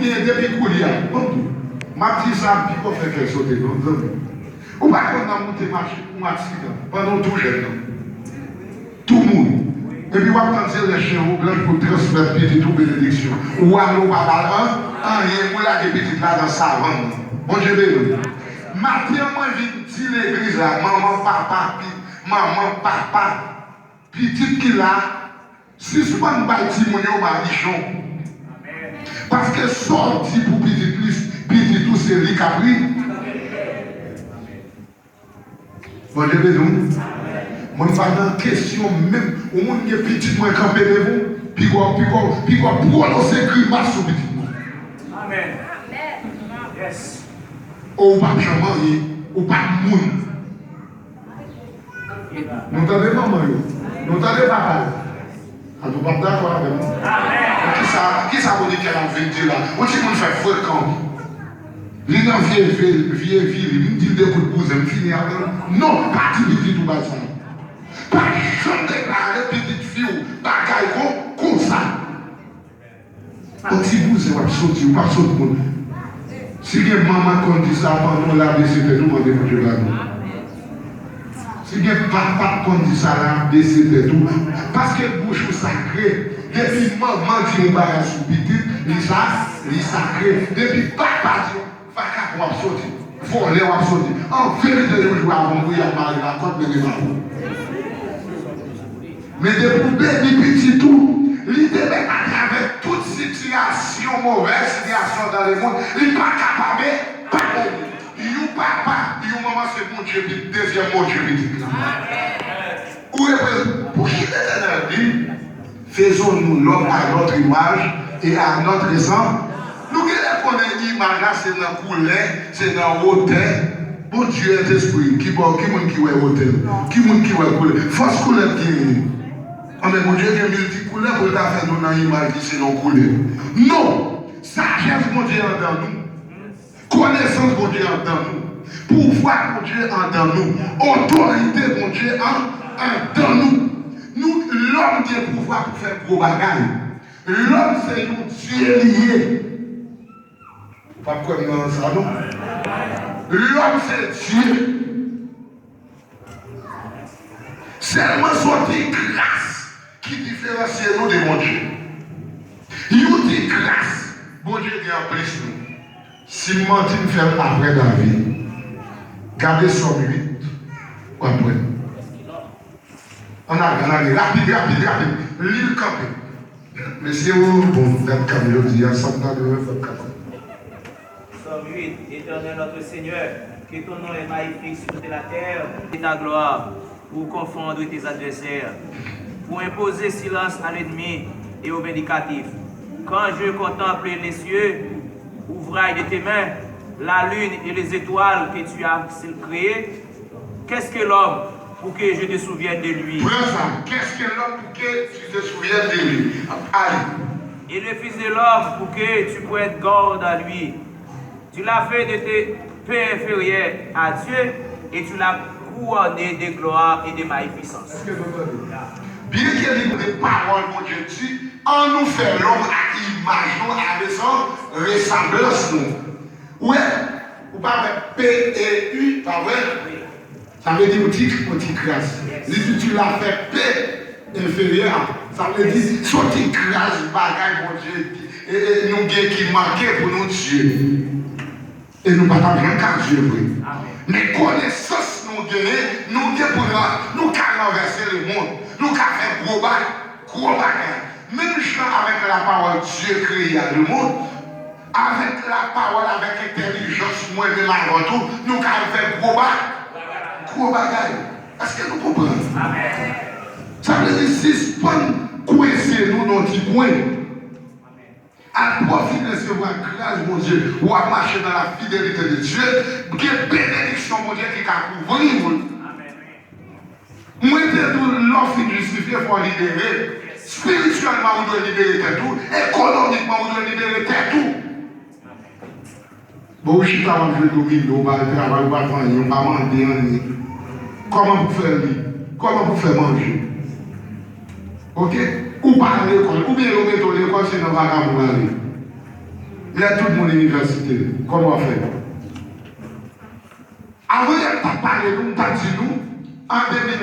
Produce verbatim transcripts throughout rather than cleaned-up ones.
Depi koulye a, ban m di w, m ap di sa, m poko fè kè sote non, zanmi. Ou pa konn nan moute mache, yon aksidan, pandan w tou jèn nan. Tou mouri. Epi w ap tann se lè chen ou blanch pou transmèt pitit ou benediksyon. Ou ale, ou pa ba l an, anyen, ou lage pitit la nan savann nan. Bondye beni w. Maten an, mwen vin di legliz la, manman, papa, pi-, manman, papa, pitit ki la, sispann bay timoun yo madichon. Paske sa w di pou pitit li, pitit ou se li k ap ri. Bondye beni w. Mwen pa nan kesyon menm. Yon moun gen pitit mwen kanpe devan w, piga w, piga w, piga w pwononse grimas sou pitit mwen. Amèn. Yes. Ou p ap janm anyen, ou p ap moun. Nou tande manman yo, nou tande papa yo. Atò w p ap dakò avè m non. Kisa, kisa Monikel ap vin di la? Yon timoun fè frekan. Li nan vye vi, vye vi li, vin di l de kout bouzen, m fini avè l. Non, pa di pitit ou bagay sa. Pa janm deklare pitit fi w bagay kon, konsa. Yon ti bouzen w ap soti, ou p ap sot moun. Si gen manman k konn di sa, pandan w lave se tèt ou, mande Bondye padon. Si gen papa k konn di sa la, bese tèt ou. Paske bouch ou sakre. Depi manman di yon bagay sou pitit, li sa, li sakre. Depi papa di yon vakabon w ap soti, vòlè w ap soti. An verite, yon jou avan w mouri, y ap mare lakòd, mennen ba ou. Men depi w beni pitit ou, li te mèt atravè tout sitiyasyon, movèz sitiyasyon dans le monde, li pa kapab pa beni. Yon papa, yon manman se Bondye, pi dezyèm Bondye pitit la. Ou reprezante, pouki Letènèl di, faisons-nous l'homme à notre image et à notre ressemblance. Nou genlè konnen imaj la se nan koulè, se nan wotè. Bondye est esprit. Ki bò, ki moun ki wè wotè? Ki moun ki wè koulè? Fòs koulè genyen. Anben, Bondye gen milti koulè pou l ta fè nou nan imaj li selon koulè. Non! Sajès Bondye anndan nou. Konesans Bondye anndan nou. Pouvwa Bondye anndan nou. Otorite Bondye an, anndan nou. Nou, lòm gen pouvwa pou fè gwo bagay. Lòm se yon dye li ye. Ou p ap kwè m nan sa, non? Lòm se dye. Sèlman se yon ti gras ki diferansye nou de Bondye. Yon ti gras Bondye gen anplis nou. Si m manti, m fè l apre David. Gade Sòm uit, w ap wè. Ann ale, ann ale, rapid, rapid, rapid. Li l kanpe. Mesye, ou bon, gad kanpe jodi a, sa m ta dwe fè kanpe. Psaume huit. Éternel notre Seigneur, que ton nom est magnifique sur toute la terre, et ta gloire pour confondre tes adversaires, pour imposer silence à l'ennemi et au vindicatif. Quand je contemple les cieux, ouvrage de tes mains, la lune et les étoiles que tu as créées, qu'est-ce que l'homme pour que je te souvienne de lui? Pran sa. Qu'est-ce que l'homme pour que tu te souviennes de lui? Ale. Et le Fils de l'homme pour que tu prennes garde à lui. Tu l'as fait de tes peu inférieur à Dieu et tu l'as couronné de gloire et de magnificence. Èske nou tande? Byenke li koute pawòl Bondye di, annou fè lòm a imaj nou, a resan, resanblans nou. Ou wè, ou pa wè P E U, pa vre? Sa vle di yon ti, yon ti kras. Li di, tu l'as fait peu inférieur. Sa vle di, se yon ti kras bagay Bondye, e, e, nou gen ki manke pou nou Dye. E nou pa t ap janm ka Dye vre. Men konesans nou genyen, nou gen pou nou, nou ka ranvèse lemonn. Nou ka fè gwo ba-, gwo bagay. Menm jan avèk lapawòl Dye kreye a lemonn, avèk lapawòl, avèk entèlijans mwen menm avè w tou, nou ka fè gwo ba-, gwo bagay. Èske nou konprann? Sa vle di sispann kwense nou nan ti kwen. Al pwofite resevwa gras Bondye. W ap mache nan la fidelite de Dye. Gen benediksyon Bondye ki ka kouvri w. Mwen te di w, lè w fin jistifye, fò w libere. Espirityèlman, ou dwe libere tèt ou. Ekonomikman, ou dwe libere tèt ou. Bon, ou chita, w ap jwe domino, ou pa al travay, ou pa fè anyen, ou pa mande anyen. Kòman pou fè li? Kòman pou fè manje? Oke? Ou pa al lekòl, oubyen yo mete w lekòl, se nan vakabon w ale. Lè tout moun inivèsite, kòman w ap fè? Avan yè m t ap pale nou, m t ap di nou, an de mil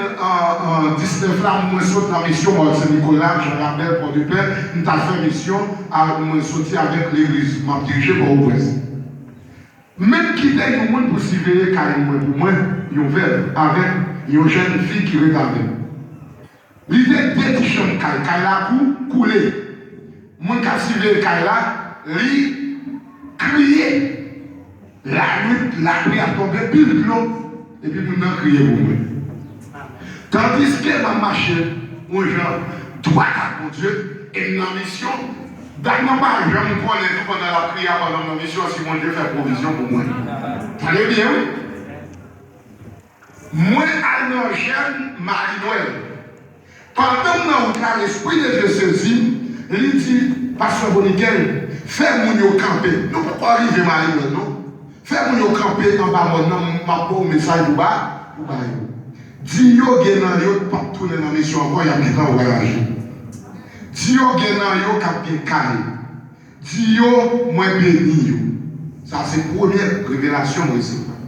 diznèf la, mwen sot nan misyon Mòn Sen Nikola, Jan Rabèl, Pòdepè, m t ap fè misyon, a, mwen soti avèk legliz m ap dirije Pòtoprens. Men m kite yon moun pou siveye kay mwen pou mwen, yon vèv, avèk yon jèn fi ki ret avè m. Li te de ti chanm kay, kay la kou, koule. Moun k ap siveye kay la, li kriye. Lannuit, lapli ap tonbe, pil dlo, epi moun nan kriye pou mwen. Tandiske m ap mache yon jan dwat ak Bondye, e m nan misyon. Dam nan pa janm konnen tou pandan l ap kriye a, pandan m nan misyon, si Bondye fè pwovizyon pou mwen. Tande byen, wi. Mwen al nan jèn Mari Nwèl. Pandan m nan wout la, Lespri de Dye sezi m, li di, Pastè Bonikel, fè moun yo kanpe. Nou poko rive Mari Nwèl, non. Fè moun yo kanpe anba mòn nan, m ap ba w mesaj pou ba, pou ba yo. Di yo gen nan yo p ap tounen nan misyon ankò, y ap gentan vwayaje. Di yo gen nan yo k ap gen kay. Di yo, mwen beni yo. Sa se premye revelasyon m resevwa.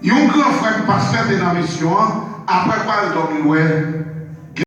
Yon gran frè m, pastè, te nan misyon an, apre kwa l dòmi, l wè